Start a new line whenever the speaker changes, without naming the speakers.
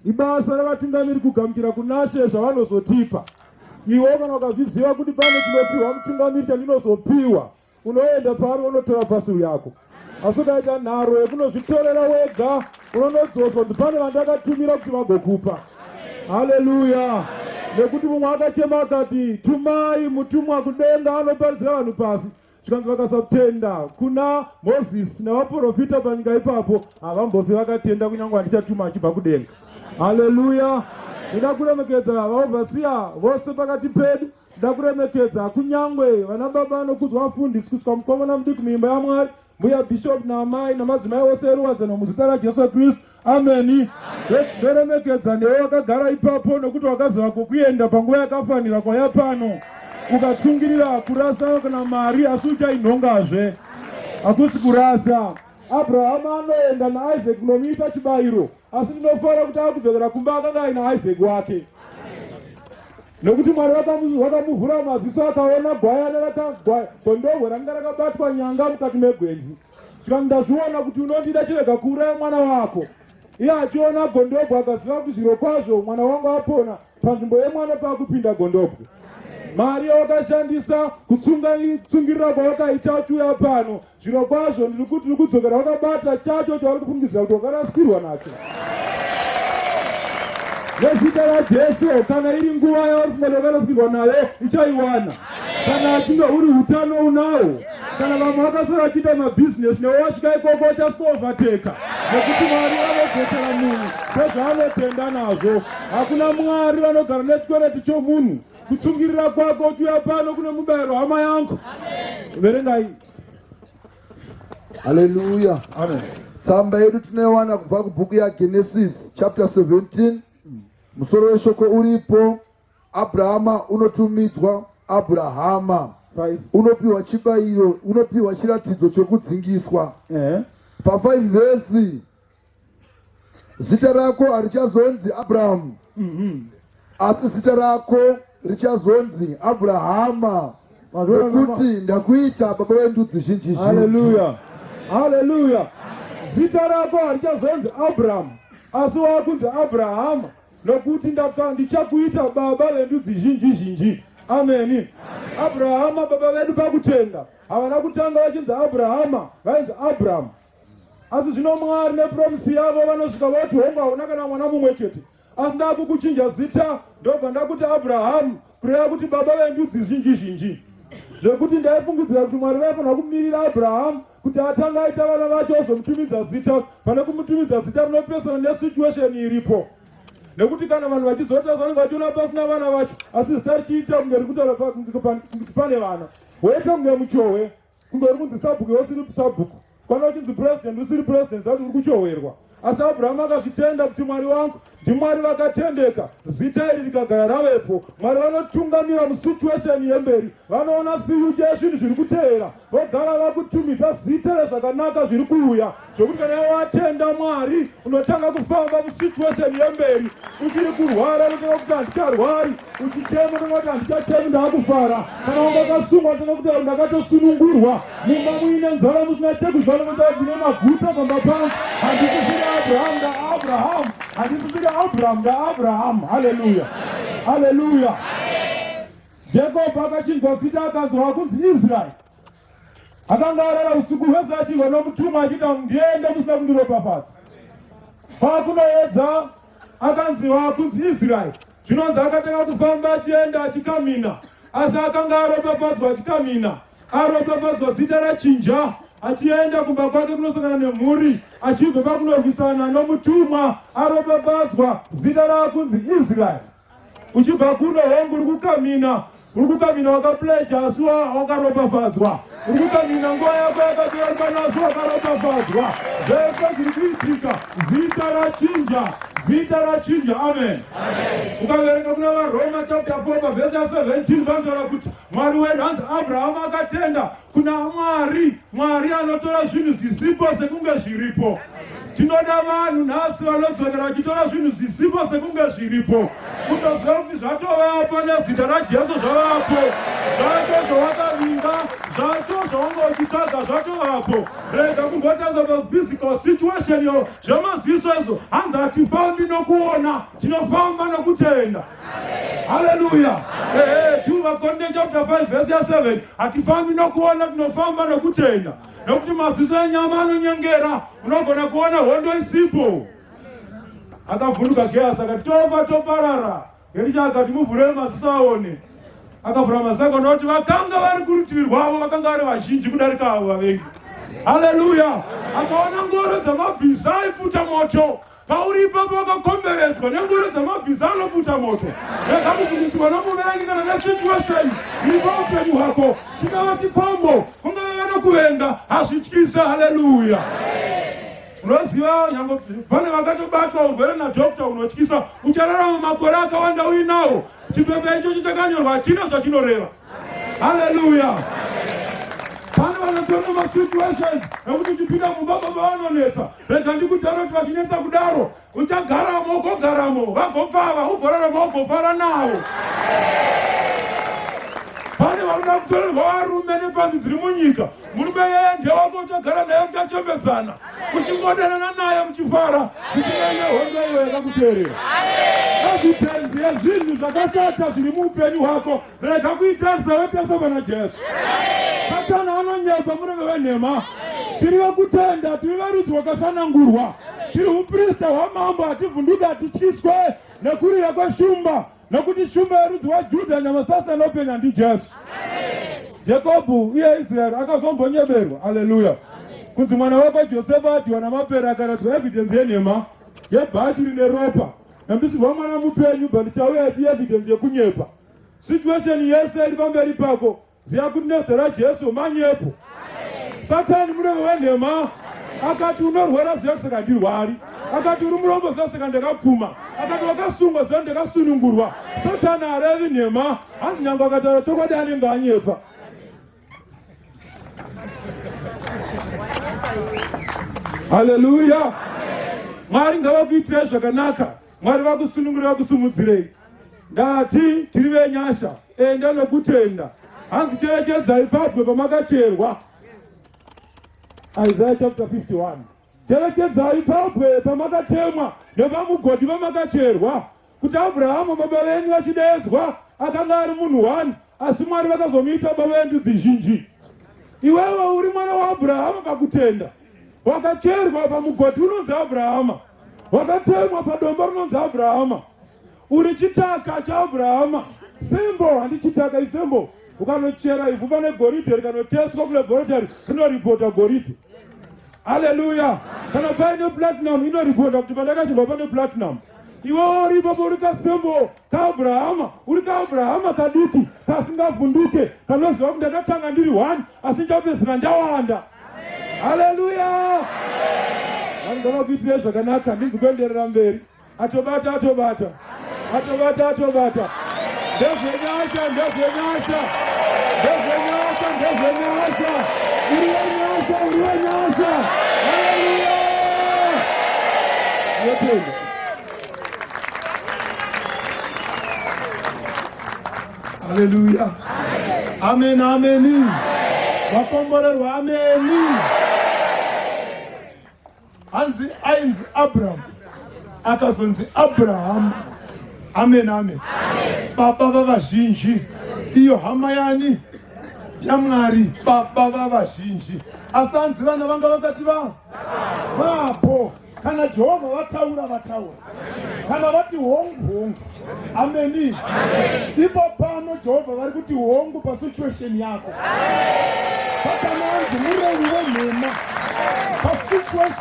Ibasa revatungamiri kugamuchira kunaShe zvavanozotipa. Iwe kana ukazviziva kuti pane chinopiwa mutungamiri chandinozopiwa, unoenda paari wonotora pasuru yako. Asi ukaita nharo yekunozvitorera wega, unonodzoswa kuti pane vandakatumira kuti vagokupa. Haleluya! Nekuti mumwe akachema akati, tumai mutumwa kudenga anoparidzira vanhu pasi. Zvikanzi vakasatenda kuna Mozisi navaprofita panyika ipapo, havambofi vakatenda kunyange vandichatuma achibva kudenga. Haleluya! Ndoda kuremekedza vaovhasiya vose pakati pedu. Ndoda kuremekedza kunyange vana baba vanokudzwa vafundisi kusvika mukomana mudiki muimba yaMwari, mbuya bishop naamai namadzimai ose eruwadzano muzita raJesu Kristu. Ameni. Ndoremekedza newe wakagara ipapo nokuti wakaziva kwokuenda panguva yakafanira kwauya pano ukatsungirira kurasa kana mari asi uchainhongazve. Hakusi kurasa. Abrahama anoenda naIsaac kunomuita chibayiro asi ndinofara kuti akudzokera kumba akanga aina Isaac wake nokuti Mwari vakamuvhura maziso akaona gwayana gondohwe ranga rakabatwa nyanga mukati megwenzi. Zvikanzi ndazviona kuti unondida chirega kuuraya mwana wako. Iye achiona gondobwe akaziva kuti zvirokwazvo mwana wangu apona panzvimbo yemwana paakupinda gondobwe. Mari yawakashandisa kutsungirira kwawakaita uchiuya pano, zvirokwazvo ndiri kuti uri kudzokera wakabata chacho chauri kufungidzira kuti wakarasikirwa nacho. Nezita raJesu, kana iri nguva yauri kufunga kuti wakarasikirwa nayo, uchaiwana. Kana achinge huri utano unawo. Kana vamwe vakasara vachiita mabhizinesi newe wasvika ikoko uchasikovateka, nekuti Mwari vanodzosera munhu sezvaanotenda nazvo. Hakuna Mwari vanogara nechikwereti chomunhu. Kutsungirira kwako uchiuya pano kune mubayiro, hama yangu. Verengai.
Haleluya.
Amen.
Tsamba yedu tinoiwana kubva kubhuku yaGenesis chapter 17. Musoro weshoko uripo Abrahama unotumidzwa Abrahama, unopiwa chibayiro, unopiwa chiratidzo chokudzingiswa. Pa5 vhesi, zita rako harichazonzi Abrahamu, asi zita rako richazonzi Abrahama, nokuti ndakuita baba vendudzi zhinji zhinji.
Haleluya, haleluya. Zita rako harichazonzi Abrahamu, asi wakunzi Abrahama, nokuti ndichakuita baba vendudzi zhinji zhinji. Ameni. Abrahama baba vedu pakutenda havana kutanga vachinzi Abrahama, vainzi Abrahamu. Asi zvino Mwari nepromisi yavo vanosvika voti hongu hauna kana mwana mumwe chete, asi ndakukuchinja zita ndobva ndakuti Abrahamu, kureva kuti baba vendudzi zhinji zhinji. Zvekuti ndaifungidzira kuti Mwari vaifanira kumirira Abrahamu kuti atanga aita vana vacho ozomutumidza zita, pane kumutumidza zita rinopesana nesituation iripo. Nekuti kana vanhu vachizoita vanenge vachiona pasina vana vacho, asi zita richiita kunge rikutaura kuti pane vana, woita kunge muchohwe, kunge uri kunzi sabhuku iwe usiri sabhuku, kana uchinzi president usiri president, zati uri kuchohwerwa. Asi Abrahamu akazvitenda kuti Mwari wangu ndiMwari vakatendeka, zita iri rikagara ravepo. Mwari vanotungamira musituation yemberi, vanoona future yezvinhu zviri kuteera, vogara vakutumidza zita rezvakanaka zviri kuuya, zvekuti kana watenda Mwari unotanga kufamba musituation yemberi. Uchiri kurwara unotanga kuti handicharwari, uchichema unotanga kuti handichachemi, ndaakufara. Kana wanga wakasungwa unotanga kuti ndakatosunungurwa. Mumba muine nzara musina chekudya unotanga kuti ndine maguta pamba pangu. Handisisiri Abrahamu ndaAbrahamu, handisisiri Abrahamu ndaAbrahamu. Haleluya, haleluya. Jacob akachinjwa zita akanzi wakunzi Israel. Akanga arara usiku hwese achirwa nomutumwa achiita ndiende musina kundiropafadza. Pakunoedza akanzi wakunzi Israel. Zvinonzi akatanga kufamba achienda achikamina, asi akanga aropafadzwa achikamina, aropafadzwa zita rachinja, achienda kumba kwake kunosangana nemhuri, achibva pakunorwisana nomutumwa, aropafadzwa zita raakunzi Israel. Uchibva kuno hongu uri kukamina, uri kukamina wakapleja asi wakaropafadzwa. Uri kukamina nguva yako yakapera pano asi wakaropafadzwa. Zvese zviri kuitika, zita rachinja, zita rachinja. Amen. Ukaverenga kuna vaRoma chapter 4 pavhesi ya 17 vanotaura kuti Mwari wedu hanzi Abrahamu akatenda kuna Mwari. Mwari anotora zvinhu zvisipo sekunge zviripo. Tinoda vanhu nhasi vanodzokera vachitora zvinhu zvisipo sekunge zviripo, kutoziva kuti zvatovapo nezita raJesu zvavapo, zvacho zvawakavinga, zvacho zvawanga uchitsvaga zvatovapo. Rega kumbotarisa paphysical situation yo zvemaziso izvo, hanzi hatifambi nokuona, tinofamba nokutenda. Haleluya! Ehe, 2 Vakorinte chapter 5 verse ya 7, hatifambi nokuona, tinofamba nokutenda. Nokuti maziso enyama anonyengera, unogona kuona hondo isipo. Akavhunduka Gehazi akati, tofa toparara. Erisha akati, muvhurei maziso aone. Akavhura maziso akaona kuti vakanga vari kurutivi rwavo vakanga vari vazhinji kudarika avo vavengi. Haleluya! Akaona ngoro dzamabhiza aipfuta moto. Pauri ipapo wakakomberedzwa nengoro dzamabhiza anoputa moto. Rega kubudisirwa nomuvengi kana nesituation iri paupenyu hwako. Chingava chikombo, kungava vanokuvenga, hazvityise. Haleluya! Unoziva, nyange pane vakatobatwa urwere nadhokta unotyisa, uchararama makore akawanda uinawo. Chipepa ichocho chakanyorwa hachina zvachinoreva. Haleluya! Pane vanotora masituations ekuti uchipinda mumba baba vanonetsa. Rega ndikutaura kuti vachinetsa kudaro, uchagaramo ugogaramo, vagopfava ugorarama ugofara navo. Pane vanoda kutorerwa varume nepfambi dziri munyika. Murume yeye ndewako, uchagara naye muchachembedzana, uchingodanana naye muchifara, zvisinei nehondo iwe yakakuteerera. Evidence yezvinhu zvakashata zviri muupenyu hwako, rega kuitarisa wetesa pana Jesu. Satani anonyepa, mureve wenhema. Tiri vekutenda, tiri verudzi rwakasanangurwa, tiri uprista hwamambo, hativhunduki, hatityiswe nekurira kweshumba, nokuti shumba yerudzi rwaJudha nyamasasa inopenya ndiJesu. Jakobho uye Israeri akazombonyeberwa, aleluya, kunzi mwana wako Josefa adyiwa namapere, akaradzwa evidence yenhema yebhachi rine ropa. Nambisirwa mwana mupenyu, but chauya iti evidence yekunyepa. Situation yese iri pamberi pako, ziva kuti nezita raJesu manyepo. Satani murevi wenhema akati unorwara, ziva kuti saka ndirwari. Akati uri murombo, ziva saka ndakapfuma. Akati wakasungwa, ziva ndakasunungurwa. Satani harevi nhema, hanzi nyange akataura chokwadi anenge anyepa. Haleluya! Mwari ngavakuitirei zvakanaka. Mwari vakusunungure vakusumudzirei. Ndati tiri venyasha, enda nokutenda. Hanzi cherechedzai pabwe pamakacherwa. Isaiah chapter 51. Cherechedzai pabwe pamakatemwa nepamugodhi pamakacherwa, kuti Abrahamu baba venyu vachideedzwa akanga ari munhu one, asi Mwari vakazomuita baba vendudzi zhinji. Iwewe uri mwana waAbrahamu pakutenda, wakacherwa pamugodhi unonzi Abrahama, wakatemwa padombo rinonzi Abrahama, uri chitaka chaAbrahama. Sembo handi chitaka, isembo. Ukanochera ivhu pane goridhe, rikanotestwa kulaboratory rinoripota goridhe. Haleluya! Kana paine platinum inoripota kuti pandakacherwa pane platinum. Iwewe uri ipapo uri kasembo kaAbrahama, uri kaAbrahama kadiki kasingavhunduke, kanoziva kuti ndakatanga ndiri one asi ndichapedzisira ndawanda. Haleluya! Vanhu ngavakuitirei zvakanaka, ndinzi kuenderera mberi. Atobata, atobata, atobata, atobata. Ndezvenyasha, ndezvenyasha, ndezvenyasha, ndezvenyasha. Uri wenyasha, uri wenyasha. Haleluya! Ndinotenda.
Haleluya. Amen, ameni. Vakomborerwa, ameni. Hanzi ainzi Abraham akazonzi Abraham. Amen, amen. Baba vavazhinji, iyo hama yani yaMwari, baba vavazhinji. Asi hanzi vana vanga vasati va vapo. Kana Jehovha vataura, vataura. Kana vati hongu, hongu. Ameni. Ipo pano Jehovha vari kuti hongu pasituation yako. Satani anzi murevi wenhema pasituation.